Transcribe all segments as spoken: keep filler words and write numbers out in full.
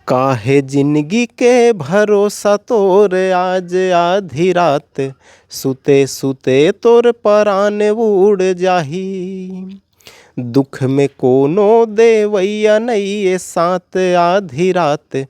काहे जिंदगी के भरोसा तोर, आज आधी रात सुते सुते तोर परान उड़ जाही। दुख में कोनो देवैया नइये साथ, आधी रात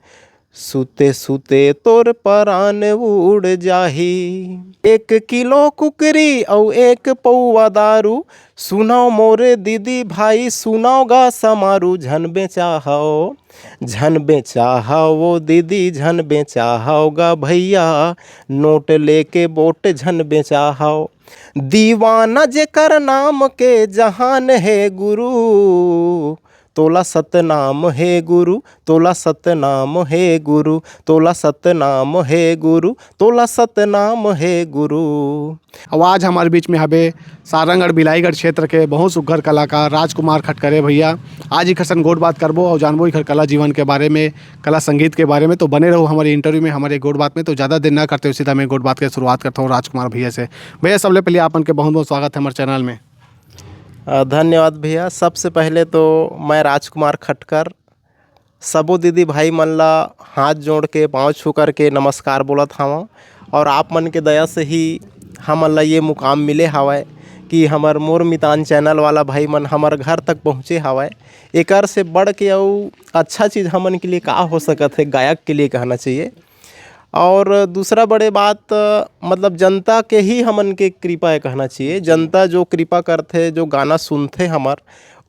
सुते सुते तोर परान उड़ जाही। एक किलो कुकरी अउ एक पौवा दारू, सुनाव मोरे दीदी भाई, सुनाव गा समारू। झन बेचा हव, झन बेचा हव वो दीदी, झन बेचा हव गा भैया, नोट लेके बोट झन बेचा हव। दीवाना जेकर नाम के जहान हे गुरु, तोला सतनाम हे गुरु, तोला सतनाम हे गुरु, तोला सतनाम हे गुरु, तोला सतनाम हे गुरु। अउ आज हमारे बीच में हबे सारंगढ़ बिलाईगढ़ क्षेत्र के बहुत सुघर कलाकार राजकुमार खटकरे भैया। आज इखर सन गोठ बात करबो अउ जानबो इखर कला जीवन के बारे में, कला संगीत के बारे में। तो बने रहो हमारे इंटरव्यू में, हमारे गोठ बात में। तो ज़्यादा देर ना करते हुए सीधा मैं गोठ बात के शुरुआत करता हूँ राजकुमार भैया से। भैया, सबले पहले आप मन के बहुत बहुत स्वागत है हमारे चैनल में। अ, धन्यवाद भैया। सबसे पहले तो मैं राजकुमार खटकर सबो दीदी भाई मन ला हाथ जोड़ के, पाँव छू करके नमस्कार बोलत हवं। और आप मन के दया से ही हमन ला ये मुकाम मिले हवय कि हमर मोर मितान चैनल वाला भाई मन हमर घर तक पहुँचे हवय। एकर से बढ़ के अउ अच्छा चीज़ हमन के लिए का हो सकत है, गायक के लिए कहना चाहिए। और दूसरा बड़े बात, मतलब, जनता के ही हमन के कृपा है कहना चाहिए। जनता जो कृपा करथे, जो गाना सुनथे हमर,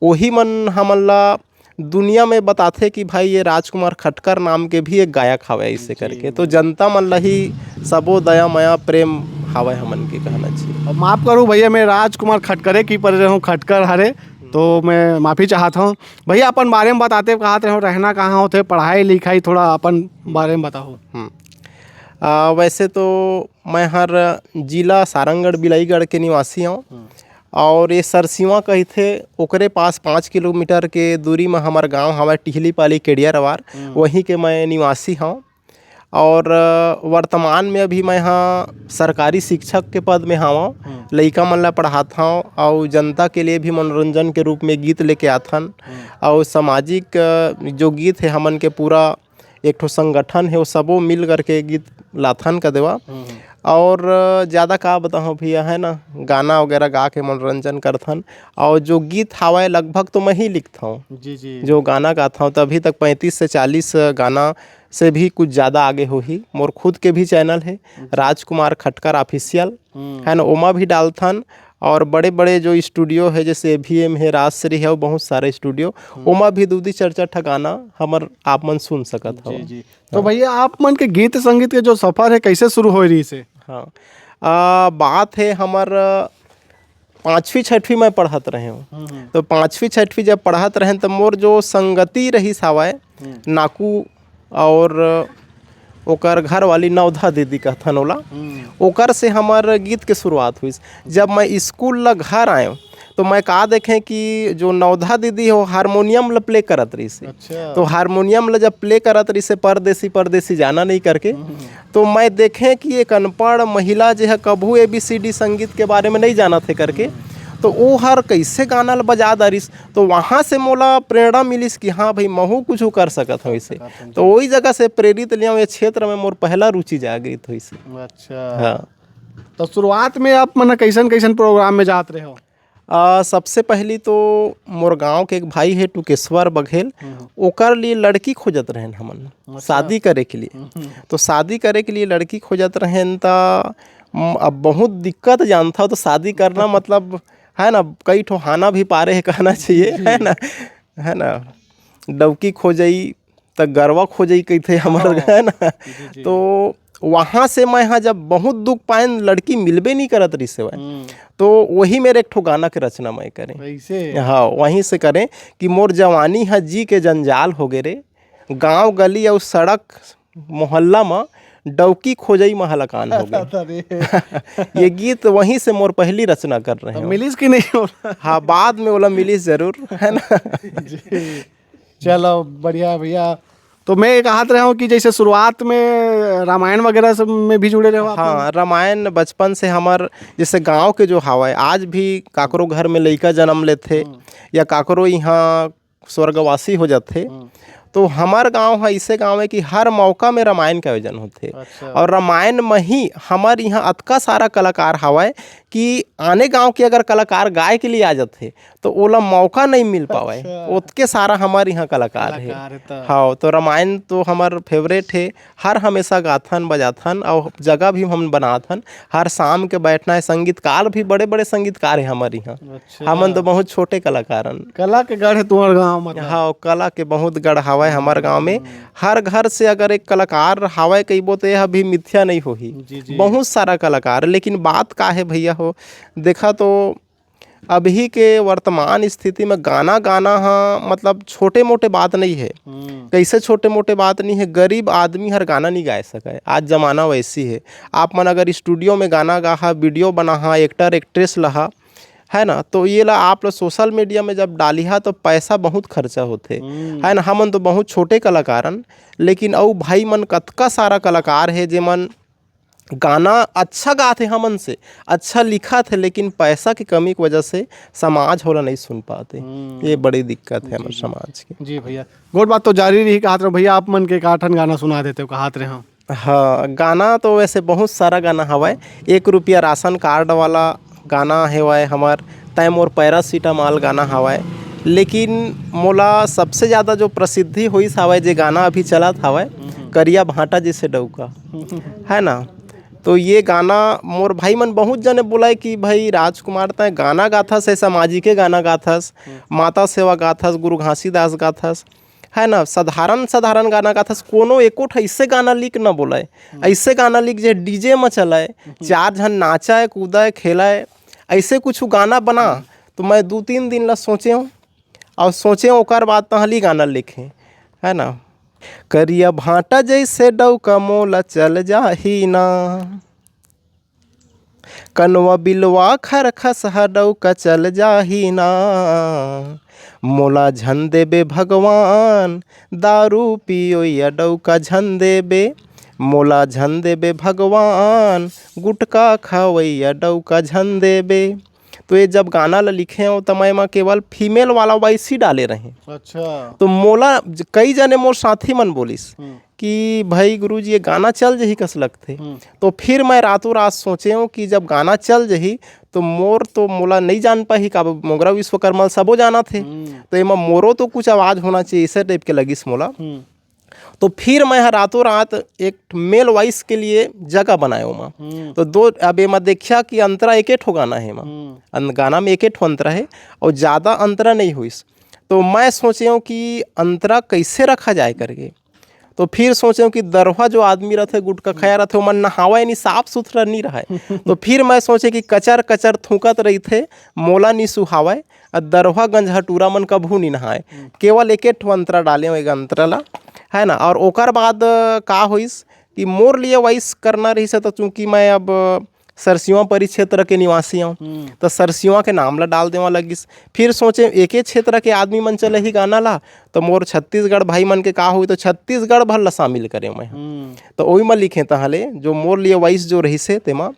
वही मन हमन ला दुनिया में बताथे कि भाई, ये राजकुमार खटकर नाम के भी एक गायक हवय, ऐसे जी। करके। तो जनता मन ला ही सबो दया, मया, प्रेम हवय हमन के, कहना चाहिए। अब माफ करू भैया, मैं राजकुमार खटकरे की पढ़ रहे हूँ, खटकर हरे, तो मैं माफी चाहत हूँ। भैया, अपन बारे में बताते, कहत रहे हो, रहना कहाँ होथे, पढ़ाई लिखाई, थोड़ा अपन बारे में बताओ। हम्म। आ, वैसे तो मैं हर जिला सारंगढ़ बिलाईगढ़ के निवासी हूँ। हम्म। और ये सरसीवा कहिथे, ओकरे पास पाँच किलोमीटर के दूरी में हमर गांव हवय, टिहली पाली केडिया रवार, हम्म। वहीं के मैं निवासी हूँ। और, अ, वर्तमान में अभी मैं ह सरकारी शिक्षक के पद में हवं। हम्म। लइका मन ला पढ़ात हवं, अउ जनता के लिए भी मनोरंजन के रूप में गीत लेके आथन। हम्म। अउ सामाजिक, अ, जो गीत है, हमन के पूरा एक ठो संगठन है, वो सबो मिल करके गीत लाथन का देवा। हम्म। और, अ, ज़्यादा का बताओ भैया, है ना, गाना वगैरह गा के मनोरंजन करथन। और जो गीत हवय, लगभग तो मैं ही लिखता हूँ। जी, जी। जो गाना गाता हूँ, तो अभी तक पैंतीस से चालीस गाना से भी कुछ ज़्यादा आगे होही। मोर खुद के भी चैनल है, जी। राजकुमार खटकर ऑफिशियल, हम्म। है ना, ओमा भी डालथन। और बड़े-बड़े जो स्टूडियो है, जैसे एवीएम है, राजश्री है, वो बहुत सारे स्टूडियो, हम्म। ओमा भी दू, दू, चार, चार ठा गाना हमर आप मन सुन सकत जी, हव। जी। तो हाँ। भैया, आप मन के गीत संगीत के जो सफर है, कैसे शुरू होय रहिस हे? हाँ। आ, बात है हमर पाँचवीं छठवीं में पढ़त रहे हूँ। हम्म, हम्म। तो पाँचवीं छठवीं जब पढ़त रहें, तो मोर जो संगति रहिस हवय, हम्म। नाकू और ओकर घर वाली नवधा दीदी कहथन ओला, हम्म। ओकर से हमर गीत के शुरुआत हुई। जब मैं स्कूल ला घर आएँ, तो मैं का देखें कि जो नवधा दीदी हो, हारमोनियम ला प्ले करत रहिस हे। अच्छा। तो हारमोनियम ला जब प्ले करत रहिस हे, परदेसी परदेसी जाना नहीं करके, हम्म। तो मैं देखें कि एक अनपढ़ महिला जे ह कभू एबीसीडी संगीत के बारे में नहीं जानत हे करके, हम्म। तो वो हर कैसे गाना ल बजा डारिस, तो वहाँ से मोला प्रेरणा मिलिस कि हाँ भाई, महू कुछ कर सकत हूँ इसे। कर सकत हूँ। तो वही जगह से प्रेरित लिया, ये क्षेत्र में मोर पहला रुचि जागृत हुई से। अच्छा। हाँ। तो शुरुआत में आप मन कैसन कैसन प्रोग्राम में जात रहे हो? आ, सबसे पहली तो मोर गांव के एक भाई है टुकेश्वर बघेल, हम्म। ओकर लिए लड़की खोजत रहन हमन, अच्छा। शादी करे के लिए। हम्म। तो शादी करे के लिए लड़की खोजत रहन त, म, अब बहुत दिक्कत जानता हो, तो शादी करना मतलब है ना, कई ठो हाना भी पारे है कहना चाहिए, जी। है ना, है ना, डौकी खोजई त गरवा खोजई कहिथे हमर, हाँ। है ना। जी, जी। तो वहाँ से मैं हाँ जब बहुत दुख पाएन, लड़की मिलबे नहीं करत रहिस हे वह। हम्म। तो वही मेरे एक ठो गाना के रचना मैं करें। कैसे? हाँ, वहीं से करें कि मोर जवानी हा जी के जंजाल हो गे रे, गांव गली अउ सड़क मोहल्ला म डौकी खोजई म हलाकान हो गे। अरे। ये गीत वहीं से मोर पहली रचना कर रहे तो हो। मिलिस कि नहीं हो? हाँ, बाद में ओला मिलिस जरूर, है ना? जी। चलो, बढ़िया भैया। तो मैं ये कहत रहे हूँ कि जैसे शुरुआत में रामायण वगैरह सब में भी जुड़े रहे हो आप लोग? हाँ, रामायण बचपन से हमर, जैसे गांव के जो हावय, आज भी काकरो घर में लइका जन्म लेथे हम्म। या काकरो यहाँ स्वर्गवासी हो जाथे, हम्म। तो हमर गांव ह अइसे गांव हे कि हर मौका में रामायण के आयोजन होथे। अच्छा। और रामायण में ही हमर इहाँ अतका सारा कलाकार हवय कि आने गांव के अगर कलाकार गाय के लिए आ जाथे, तो ओला मौका नहीं मिल पावय। अच्छा। ओतके सारा हमर इहाँ कलाकार हे। कलाकार हे त। हाँ, तो रामायण तो हमर favourite हे, हर हमेशा गाथन बजाथन, और जगह भी हम बनाथन। हर शाम के बैठना हे, संगीतकार भी, बड़े बड़े संगीतकार हे हमर इहाँ। अच्छा। हमन तो बहुत छोटे कलाकार हन। कला के गढ़ हे तुम्हर गाँव, मतलब। हाँ, कला के बहुत गढ़ हवय हमर गाँव में। हम्म। हर घर से अगर एक कलाकार हवय कहिबो, तो यह भी मिथ्या नहीं होही। जी, जी। बहुत सारा कलाकार, लेकिन बात का हे भैया हो, देखा तो अभी के वर्तमान स्थिति में गाना गाना ह, मतलब, छोटे मोटे बात नहीं हे। हम्म। कैसे छोटे मोटे बात नहीं हे? गरीब आदमी हर गाना नहीं गा सकय। आज जमाना वैसी हे। आप मन अगर studio में गाना गाहा, video बनाहा, actor actress लहा, है ना, तो ये ला आप ला social media में जब डालिहा तो पैसा बहुत खर्चा होथे, हम्म। है ना। हमन तो बहुत छोटे कलाकार हन, लेकिन अउ भाई मन कतका सारा कलाकार हे जेमन गाना अच्छा गाथे हमन से, अच्छा लिखत हे, लेकिन पैसा के कमी के वजह से समाज ओला नहीं सुन पाते। हम्म। ये बड़ी दिक्कत हे हमर जी, जी। समाज के। जी भैया, गोठ बात तो जारी रही, कहत रहे भैया, आप मन के का ठन गाना सुना देते हो, कहत रहे हो। हाँ, गाना तो वैसे बहुत सारा गाना हवय। एक रुपया राशन कार्ड वाला गाना हवय हमर, तैं मोर पैरासिटामॉल गाना हवय, लेकिन मोला सबसे ज़्यादा जो प्रसिद्धि होइस हवय, जे गाना अभी चलत हवय, हम्म। करिया भांटा जैसे डौका, है ना? तो ये गाना मोर भाई मन बहुत जने बोलय कि भाई राजकुमार, तैं गाना गाथस, हे सामाजिके गाना गाथस, हम्म। माता सेवा गाथस, गुरु घासीदास गाथस, है ना, साधारण साधारण गाना गाथस, कोनो एको ठो अइसे गाना लिख न बोलय, हम्म। अइसे गाना लिख जे DJ म चलय, हम्म। चार झन नाचय, कूदय, खेलय, अइसे कुछ गाना बना। हम्म। तो मैं दू तीन दिन ला सोचेंव, और सोचेंव, ओकर बाद तहली गाना लिखें, है ना। करिया भांटा जैसे डौका मोला चल जाही ना, कनवा बिलवा खरखस ह डौका चल जाही ना। मोला झन देबे भगवान, दारू पियोइया डौका झन देबे। मोला झन देबे भगवान, गुटखा खवइया डौका झन देबे। तो ये जब गाना ल लिखे हों, त मैं एमा केवल female वाला voice ही डाले रहें। अच्छा। तो मोला ज-, कई जने मोर साथी मन बोलिस हम्म। कि भाई गुरुजी, ये गाना चल जही कस लगथे। हम्म। तो फिर मैं रातों रात सोचे हों कि जब गाना चल जही, तो मोर तो मोला नहीं जान पाही, काबर मोगरा विश्वकर्मा ल सबो जानत हे। हम्म। तो एमा मोरो तो कुछ आवाज़ होना चाहिए, ऐसे type के लगिस मोला। हम्म। तो फिर मैं ह रातों रात एक male voice के लिए जगह बनाए ओमा। हम्म। तो दो, अब एमा देखिया कि अंतरा एके ठो गाना हे एमा। हम्म। अन-, गाना में एके ठो अंतरा हे और ज़्यादा अंतरा नहीं होइस। तो मैं सोचे हों कि अंतरा कैसे रखा जाए करके। तो फिर सोचे हों कि दरवा जो आदमी रथे, गुटखा खाया रथे, ओमन नहावय नहीं, साफ सुथरा नहीं रहय। तो फिर मैं सोचे कि कचर कचर थूकत रहिथे, मोला नहीं सुहावय, आ दरवा गंजहटूरा मन कभू नहीं नहाय। हम्म। केवल एके ठो अंतरा डाले हों, एक अंतरा ला, है ना। और ओकर बाद, अ, का होइस कि मोर लिए voice करना रहिस हे, तो चूंकि मैं अब, अ, सरसिवा परिक्षेत्र के निवासी हों, हम्म। तो सरसिवा के नाम ला डाल देवा लगिस। फिर सोचे एके क्षेत्र के आदमी मन चलही गाना ला, तो मोर छत्तीसगढ़ भाई मन के का होही, तो छत्तीसगढ़ भर ला शामिल करे मैं। हम्म। तो ओही म लिखे तहां ले, जो मोर लिए voice जो रहिस हे तेमा,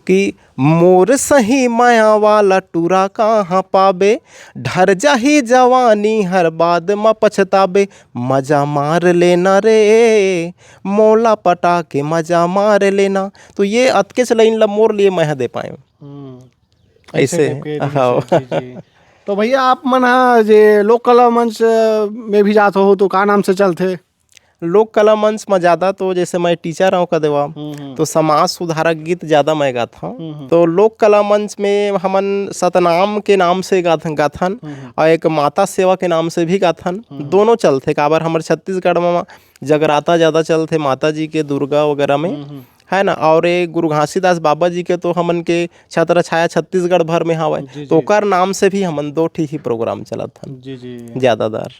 कि मोर सही मया वाला टूरा कहाँ पाबे, ढर जाही जवानी हर बाद म पछताबे, मजा मार लेना रे, मोला पटा के मजा मार लेना। तो ये अतकेच line ला मोर लिए मैं ह दे पाएंव। हम्म। ऐसे, ऐसे type के हाँ। जी, जी। तो भैया, आप मन ह जे लोक कला मंच में भी जात हो, तो का नाम से चलथे? लोक कला मंच में ज़्यादा तो जैसे मैं teacher हूँ का देवा, हम्म, हम्म। तो समाज सुधारक गीत ज़्यादा मैं गाता हूँ। हम्म, हम्म। तो लोक कला मंच में हमन सतनाम के नाम से गाथ-, गाथन, हम्म, हम्म। और एक माता सेवा के नाम से भी गाथन। हम्म। दोनों चलथे, काबर हमर छत्तीसगढ़ में जगराता ज़्यादा चलथे माता जी के, दुर्गा वगैरह में, हम्म, हम्म। है ना। और ये गुरु घासीदास बाबा जी के तो हमन के छत्र छाया छत्तीसगढ़ भर में हवय, जी, तो जी। ओकर नाम से भी हमन दो ठी ही program चलत हन। जी, जी। ज़्यादातर।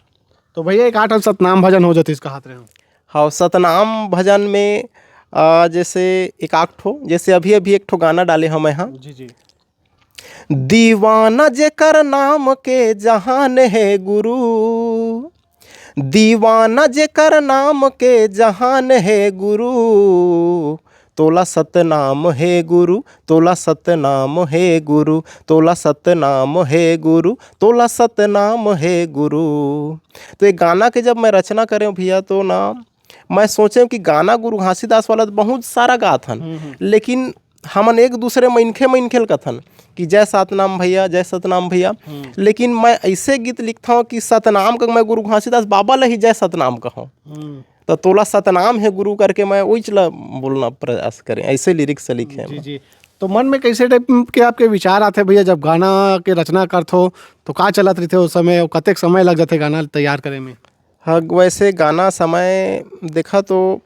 तो भैया, एक आठ सतनाम भजन हो जतिस कहत रहे हो। हाँ, सतनाम भजन में, अ, जैसे एक आध ठो, जैसे अभी, अभी एक ठो गाना डाले हंव मैं, हाँ। जी, जी। दीवाना जेकर नाम के जहान हे गुरु, दीवाना जेकर नाम के जहान हे गुरु, तोला सतनाम हे गुरु, तोला सतनाम हे गुरु, तोला सतनाम हे गुरु, तोला सतनाम हे गुरु। तो ये गाना के जब मैं रचना करेंव भैया, तो ना मैं सोचेंव कि गाना गुरु घासीदास वाला तो बहुत सारा गाथन, हम्म, हम्म। लेकिन हमन एक दूसरे मनखे मनखे ल कथन कि जय सतनाम भैया, जय सतनाम भैया। हम्म। लेकिन मैं ऐसे गीत लिखथंव कि सतनाम का मैं गुरु घासीदास बाबा ल ही जय सतनाम कहंव। हम्म। तो तोला सतनाम हे गुरु करके मैं ओइच ला बोलना प्रयास करेंव, ऐसे lyrics लिखे जी, हैं। जी। तो मन में कैसे type के आपके विचार आथे भैया, जब गाना के रचना करथो, तो का चलत रहिथे उस समय, अउ कतेक समय लग जाथे गाना तैयार करे में? हाँ, वैसे गाना समय देखा तो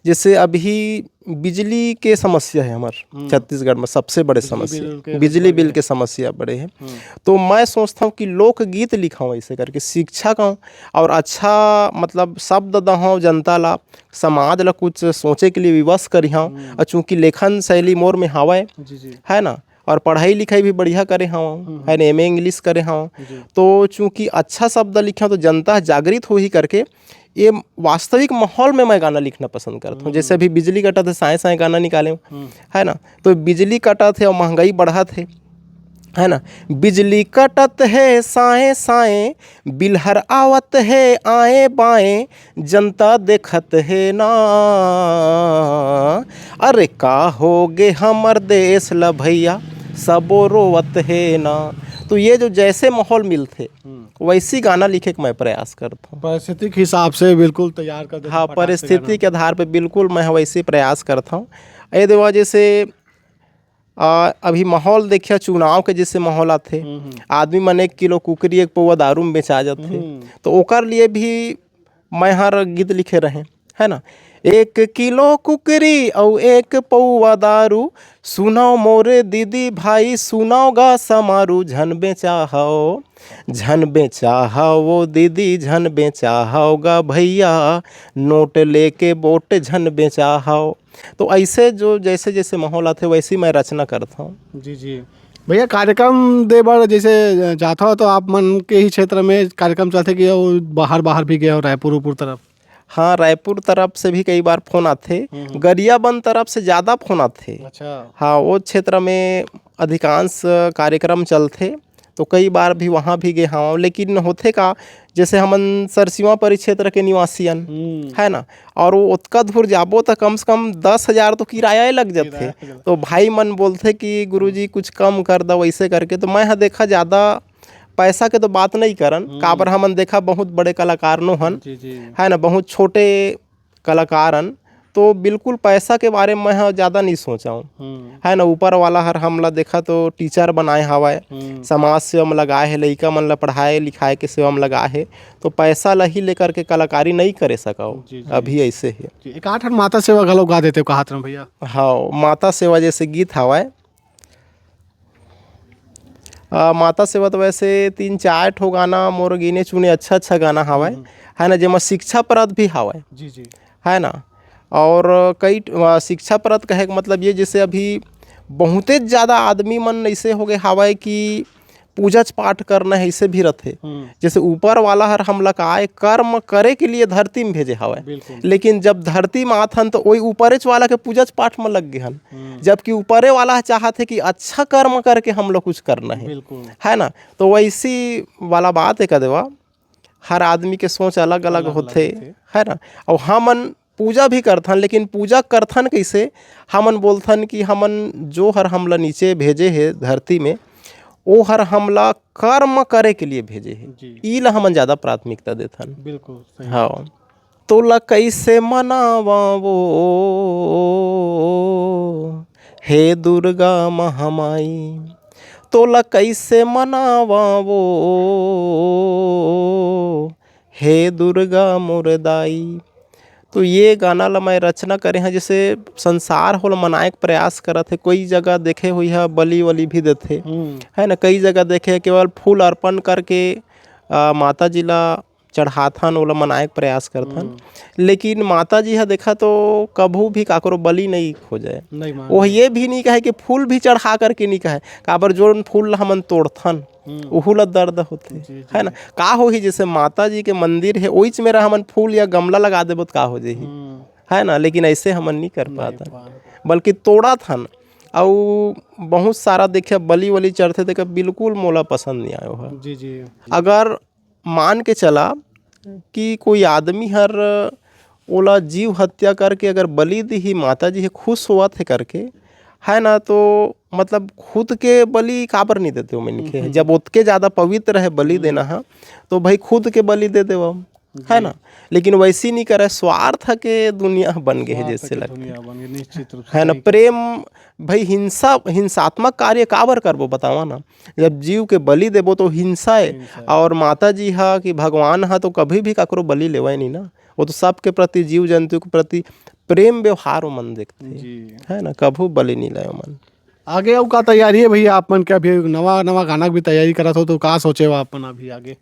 जैसे अभी बिजली के समस्या हे हमर हम्म। छत्तीसगढ़ में, सबसे बड़े बिजली समस्या, बिल के बिजली बिल बड़े के समस्या बड़े हे। हम्म। तो मैं सोचथंव कि लोकगीत लिखंव ऐसे करके, शिक्षा कहंव अउ अच्छा मतलब शब्द दहंव जनता ला, समाज ला कुछ सोचे के लिए विवश करिहंव। हम्म। अउ चूंकि लेखन शैली मोर में हावय, जी, जी। है ना, अउ पढ़ाई लिखाई भी बढ़िया करे हंव, हम्म। है ना, M A English करे हंव। जी। तो चूंकि अच्छा शब्द लिखंव तो जनता जागृत होही करके ये वास्तविक माहौल में मैं गाना लिखना पसंद करथंव। हम्म। जैसे अभी बिजली कटत हे, साए साए गाना निकालेंव, हम्म। है ना, तो बिजली कटत हे अउ महंगाई बढ़त हे, है ना, बिजली कटत हे साए साए, बिल हर आवत हे आए बाए, जनता देखत हे ना। अरे का होगे हमर देश ल भैया, सबो रोवत हे ना। तो ये जो जैसे माहौल मिलथे, हम्म। वैसी गाना लिखे के मैं प्रयास करथंव। परिस्थिति के हिसाब से बिल्कुल तैयार कर देथे हाँ, फटाक से परिस्थिति गाना। के आधार पे बिल्कुल मैं वैसे प्रयास करथंव। ये देवा जैसे आ, अभी माहौल देखिया, चुनाव के जैसे माहौल आथे, हम्म, हम्म। आदमी मन एक किलो कुकरी, एक पौवा दारू में बेचा जाथे। हम्म। तो ओकर लिए भी मैं हर गीत लिखे रहें, है ना, एक किलो कुकरी अउ एक पौवा दारू, सुनव मोरे दीदी भाई, सुनव गा समारू, झन बेचा हव, झन बेचा हव वो दीदी, झन बेचा हव गा भैया, नोट लेके वोट झन बेचा हव। तो ऐसे जो जैसे जैसे माहौल आथे, वैसे ही मैं रचना करथंव। जी, जी। भैया, कार्यक्रम दे बर जैसे जाथव, तो आप मन के ही क्षेत्र में कार्यक्रम चलथे कि अउ बाहर, बाहर भी गए हो, रायपुर उपुर तरफ? हाँ, रायपुर तरफ से भी कई बार फोन आथे। हम्म, हम्म। गरियाबंद तरफ से ज़्यादा फोन आथे। अच्छा। हाँ, वो क्षेत्र में अधिकांश कार्यक्रम चलथे, तो कई बार भी वहाँ भी गे हवं। लेकिन होथे का, जैसे हमन सरसीवा परिक्षेत्र के निवासी अन, हम्म। है ना, अउ वो ओतका दूर जाबो त कम से कम दस हजार तो किराया ही लग जाथे। किराया लग जाथे। तो भाई मन बोलथे कि "गुरुजी, कुछ कम कर दव," वैसे करके। तो मैं ह देखा, ज़्यादा पैसा के तो बात नहीं करन, हम्म। काबर हमन देखा बहुत बड़े कलाकार नो हन, जी, जी। है ना, बहुत छोटे कलाकार हन, तो बिल्कुल पैसा के बारे में मैं ह ज़्यादा नहीं सोचा हूँ। हम्म। है ना, ऊपर वाला हर हमला देखा तो टीचर बनाए हवय, हम्म। समाज सेवा में लगाए हे, लइका मन ला पढ़ाए लिखाए के सेवा में लगाए हे, तो पैसा ला ही लेकर के कलाकारी नहीं करे सकव। जी, जी। अभी ऐसे हे। जी, एक आठ ठन माता सेवा घलो गा देते हो, कहा था भैया। हाँ, माता सेवा जैसे गीत हवय, अ, माता सेवा तो वैसे तीन चार ठो गाना मोर गिने चुने अच्छा अच्छा गाना हवय, हम्म। है ना, जेमा शिक्षाप्रद भी हवय, जी, जी। है ना। अउ कई ठ-, अ, शिक्षाप्रद कहे के मतलब ये, जैसे अभी बहुतेच ज़्यादा आदमी मन ऐसे हो गए हवय कि पूजा पाठ करना है, ऐसे भी रथे। हम्म। जैसे ऊपर वाला हर हमला का आए, कर्म करे के लिए धरती में भेजे हवय। बिल्कुल। लेकिन जब धरती में आथन, तो वही ऊपरेच वाला के पूजा पाठ में लग गए हन। हम्म। जबकि ऊपरे वाला ह चाहत हे कि अच्छा कर्म करके हम लोग कुछ करना हे, बिल्कुल। है ना? तो वैसी वाला बात हे, कदेवा हर आदमी के सोच अलग-अलग अलग-अलग होथे, होथे। है ना? अउ हमन पूजा भी करथन, लेकिन पूजा करथन कइसे? हमन बोलथन कि हमन जो हर हमला नीचे भेजे हे धरती में, ओ हर हमला कर्म करे के लिए भेजे हे। जी। ई ला हमन ज़्यादा प्राथमिकता देथन। बिल्कुल सही। हाँ। तोला कइसे मनावा वो, हे दुर्गा महामाई, तोला कइसे मनावा वो, हे दुर्गा मोर दाई। तो ये गाना ला मैं रचना करे हँव, जैसे संसार होला मनाए के प्रयास करत हे, कोई जगह देखे होइहा बलि वलि भी देथे, हम्म। है ना, कई जगह देखे केवल फूल अर्पण करके, अ, माता जी ला चढ़ाथन, ओला मनाए के प्रयास करथन। हम्म। लेकिन माता जी ह देखा तो कभू भी काकरो बलि नइ खोजय। नइ मांगे। ओह ये भी नइ कहे कि फूल भी चढ़ा करके नइ कहे, काबर जोन फूल ला हमन तोड़थन, हम्म। ओहू ला दर्द होथे, जी, जी। है ना? का होही, जैसे माता जी के मंदिर हे, ओइच मेरा हमन फूल या गमला लगा देबो त का हो जाही? हम्म। है ना? लेकिन ऐसे हमन नइ कर नइ पाथन। पाथन। बल्कि तोड़त हन। अउ बहुत सारा देखे बलि वलि चढ़थे, देखे बिल्कुल मोला पसंद नहीं आयो है। जी, जी। अगर मान के चला कि कोई आदमी हर ओला जीव हत्या करके अगर बलि दिही, माता जी हे खुश होवत हे करके, है ना, तो मतलब खुद के बलि काबर नहीं देते हो मनखे? हम्म। जब ओतके ज्यादा पवित्र है बलि हम्म। देना है, तो भाई खुद के बलि दे देवा, है जी। ना? लेकिन वैसी नहीं करे, स्वार्थ के दुनिया बन गए है, स्वार्थ जैसे के लगता है। दुनिया बन गई, निश्चित रूप से है ना? सही कहा। प्रेम, भाई हिंसा, हिंसात्मक कार्य काबर करबो बतावा ना? जब जीव के बलि देबो तो हिंसा है। हिंसा है। और माता जी हा कि भगवान हा तो कभी भी काकरो बलि लेवे नहीं ना, वो तो सबके प्रति, जीव जंतु के प्रति प्रेम व्यवहार ओमन देखते, जी। है ना, कभू बलि नहीं ले ओमन। आगे अउ का तैयारी है भैया आप मन के? अभी नवा नवा गाना के भी तैयारी करत हो, तो का सोचे हो आप मन अभी आगे?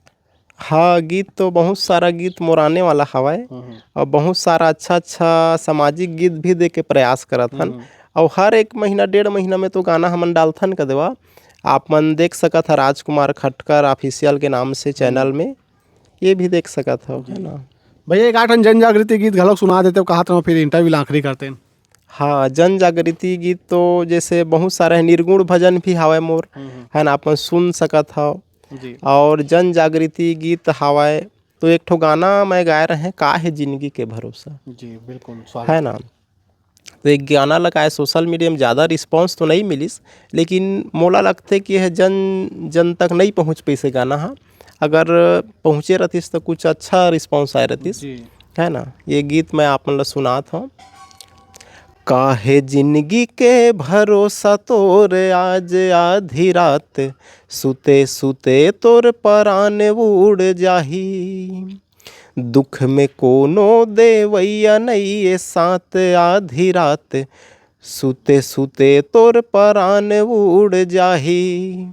हाँ, गीत तो बहुत सारा गीत मोर आने वाला हवय, हम्म, हम्म। और बहुत सारा अच्छा अच्छा सामाजिक गीत भी दे के प्रयास करत हन। हम्म। और हर एक महीना, डेढ़ महीना में तो गाना हमन डालथन का देवा। आप मन देख सकत ह राजकुमार खटकर ऑफिशियल के नाम से चैनल हम्म। में, ये भी देख सकत हो, जी। है ना? भैया, एक आठन जन जागृति गीत घलोक सुना देते हो, कहा था फिर इंटरव्यू ला आखिरी करते हैं। हाँ, जन जागृति गीत तो जैसे बहुत सारा है, निर्गुण भजन भी हावय मोर, हम्म, हम्म। है ना, अपन सुन सकत हव। जी। और जन जागृति गीत हावय, तो एक ठो गाना मैं गाए रहे, का है जिंदगी के भरोसा, जी, बिल्कुल, स्वागत है ना? तो एक गाना लगाए, सोशल मीडिया में ज़्यादा रिस्पॉन्स तो नहीं मिलिस, लेकिन मोला लगथे कि यह जन, जन तक नहीं पहुँच पइसे गाना हा। अगर पहुँचे रहतिस तो कुछ अच्छा रिस्पॉन्स आए रहतिस, जी। है ना? ये गीत मैं आप मन ल सुनात हूँ। काहे जिंदगी के भरोसा तोर, आज आधी रात सुते सुते तोर परान उड़ जाही। दुख में कोनो देवैया नइये साथ, आधी रात सुते सुते तोर परान उड़ जाही।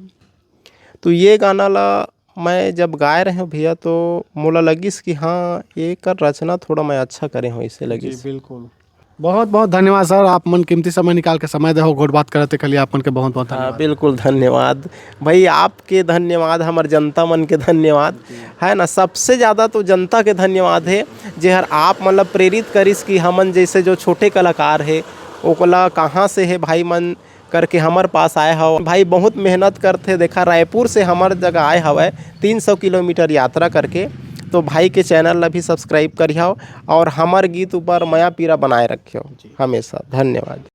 तो ये गाना ला मैं जब गाए रहे भैया, तो मोला लगिस कि हाँ, एकर रचना थोड़ा मैं अच्छा करे हूँ, ऐसे जी, लगिस। बिल्कुल। बहुत बहुत धन्यवाद सर, आप मन कीमती समय निकाल के समय दे हो, गोठ बात करत के लिए आप मन के बहुत बहुत हाँ, धन्यवाद। बिल्कुल धन्यवाद भाई, आपके धन्यवाद, हमर जनता मन के धन्यवाद, जी। है ना, सबसे ज़्यादा तो जनता के धन्यवाद है, जे हर आप मन ला प्रेरित करिस कि हमन जैसे जो छोटे कलाकार है, ओकला कहाँ से है भाई मन करके हमर पास आए हव। भाई बहुत मेहनत करथे, देखा रायपुर से हमर जगह आए हवय, तीन सौ किलोमीटर यात्रा करके। तो भाई के चैनल ला भी सब्सक्राइब करिहव और हमर गीत ऊपर मया पीरा बनाए रखियो जी। हमेशा। धन्यवाद।